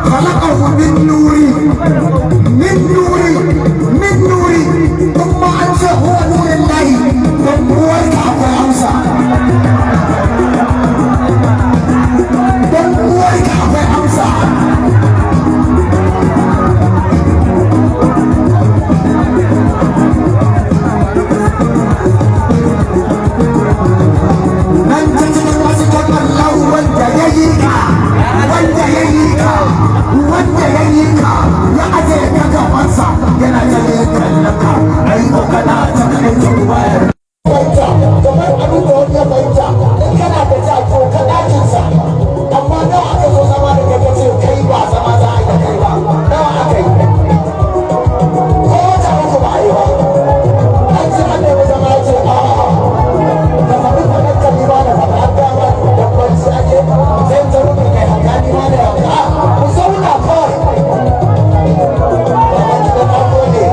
Khalaqahu min nuri, min nuri, min nuri. Kuma an ce huwa nurin lahi, don uwarka akwai amsa, don uwarka akwai amsa. Nan ta cikin hasken Allah wanda ya yi ka, wanda ya yi ka, wanda ya yi ka, ya aje ka gabansa yana ta kallon ka, ai ko kana ta kai ta bayar fahimta kamar abin da wani ya fahimta. In kana da ja, to ka ɗakinsa. Amma nawa aka zo zama da kai, kace kai ba zama za a yi da kai ba? Nawa aka yi? Ko wata 3 ba a yi ba, an ci an nemi zama, ya ce a'a. Ka faɗi faɗan ka, ni ba na faɗa. An gama dabbanci ake sai ta rufe kai haka, ni ma da haka. Ku zauna kawai. Ba ki da na gode.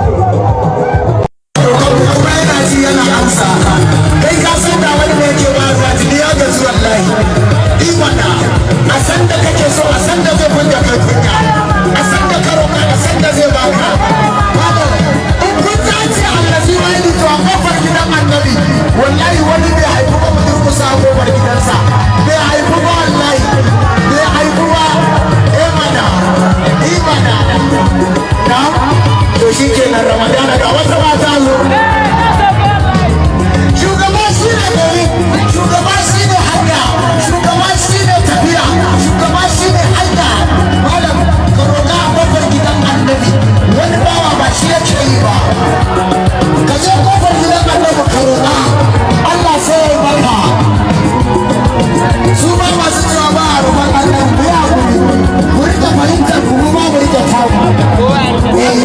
Kuma yana ji yana amsa. Kai ka san da wani ne yake ba za ta ya gaji wallahi. Imana a san da kake so, a san da zai fita kai kunya, a san da ka roƙa, a san da zai baka. Malam, in kun ta ce allazi wani, to a kofar gidan Annabi wallahi wani bai haifu ba. Mu durkusa a kofar gidansa, bai haifu ba, wallahi bai haifu ba. Eh mana, imana na to shi kenan. Ramadana ga wata mata zo. Shugaba shi ne gari, shugaba shi ne hanya, shugaba shi ne tafiya, shugaba shi ne hanya. Malam, ka roƙa a kofar gidan Annabi, wani bawa ba shi yake yi ba. Ka je kofar gidan Annabi ka roƙa, Allah sai ya yi maka. Su ma masu cewa ba a roƙon Annabi, ku yi haƙuri, ku riƙa fahimtar ku, mu ma mu riƙe tamu. Eh,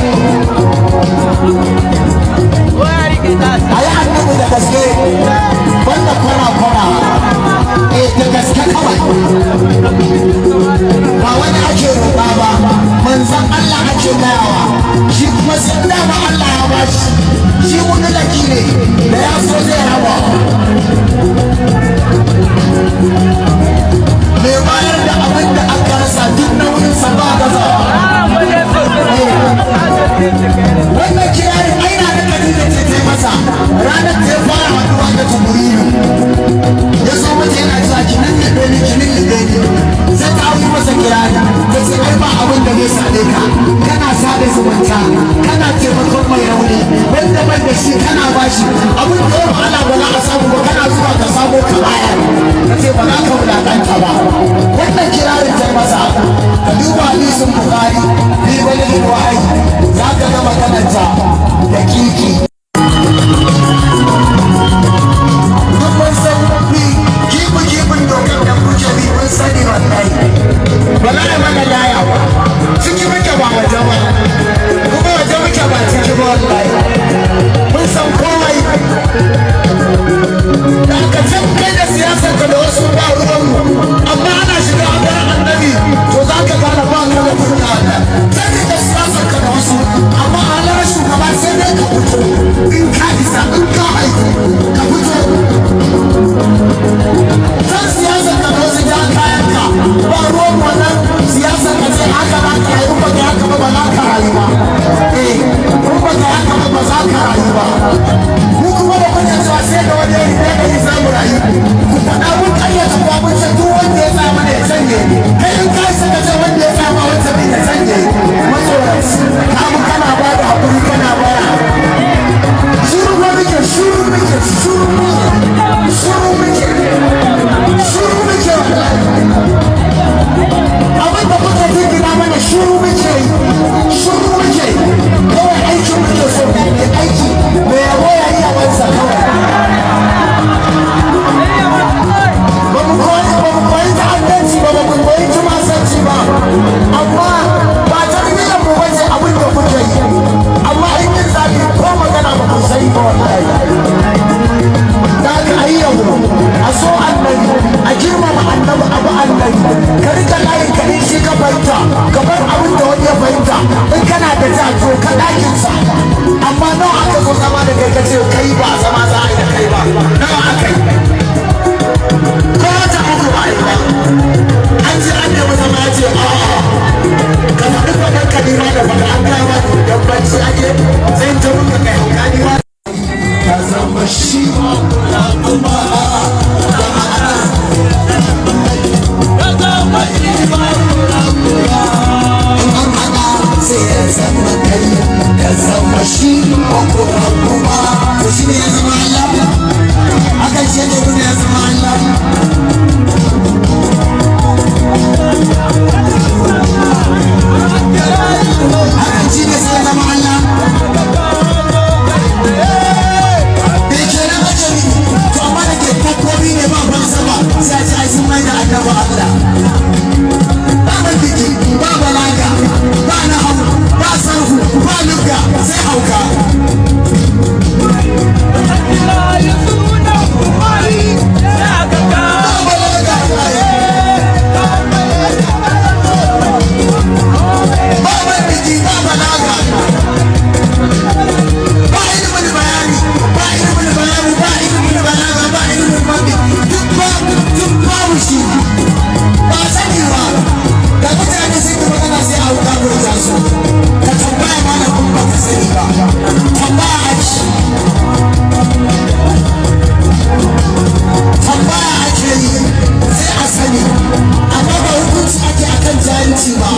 a yi Annabi da gaske, banda kwana-kwana. Eh, da gaske kawai. Ba wani ake roƙa ba, manzan Allah ake gayawa. Shi kuma sai dama Allah ya bashi shi, wani laki ne da ya so zai raba. Mai bayar da abin da aka rasa, duk nauyinsa ba gazawa. Wannan kirarin aina da Khadija ce ta yi masa ranar da ya fara haɗuwa da Jibrilu. Ya zo mata yana cewa, "Ki lullube ni, ki lullube ni." Sai ta yi masa kirari, ta ce, "Ai ba abin da zai same ka, kana sada zumunta, kana taimakon mai rauni, wanda ban da shi kana bashi, abin da ya wahala ba za a samu ba, kana zuwa ka samu ka bayar." Ta ce, "Ba za ka wulaƙanta ba." Wannan kirarin ta yi masa. Ka duba hadisin Bukhari fi wani wahayi, za ka ga maganarta da kiki. Duk mun san bi kibu kibin dokar da kuke bi, mun sani wallahi. Ba za a mana laya ba. Ciki muke ba waje ba, kuma waje muke ba ciki ba. Wallahi mun san komai da aka can. Kai da siyasar ka da wasu, ba ruwanmu. Amma ana shiga a garin Annabi, to za ka gane ba ka da kunya. Sai da siyasar ka da wasu, amma halar shugaba sai dai ka fito. Allah. Ba mantiki, ba balaga, ba nahawu, ba sarfu, ba lugga, sai hauka. Ba balaga, ba mantiki, ba balaga, ba ilimin bayani, ba ilimin bayani, ba ilimin balaga, ba ilimin mantiki, duk ba, duk babu shi. Ba sani ba da mutane sun yi magana sai a hauka furta su. Ka tambaya mana kun ba ka sani ba, tambaya ake, tambaya ake yi sai a sani, amma ba hukunci ake akan jahilci ba.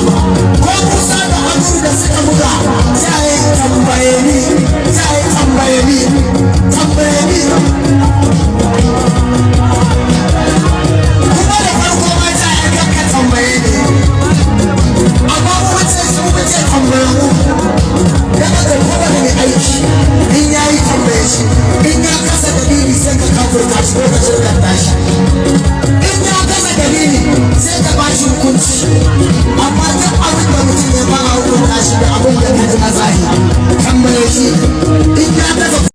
Ko kusa da hannu da suka buga sai a yi tambaye ni, sai a yi tambaye ni, tambaye ni. Kuma da farko ma ta yi kakka tambaye ni, amma mu ce su mu ce tambaye mu. Ya ga kowane mai aiki in ya yi tambaye shi, in ya kasa dalili sai ka kafurta shi ko ka shirkanta shi. In ya kasa dalili sai ka ba shi hukunci.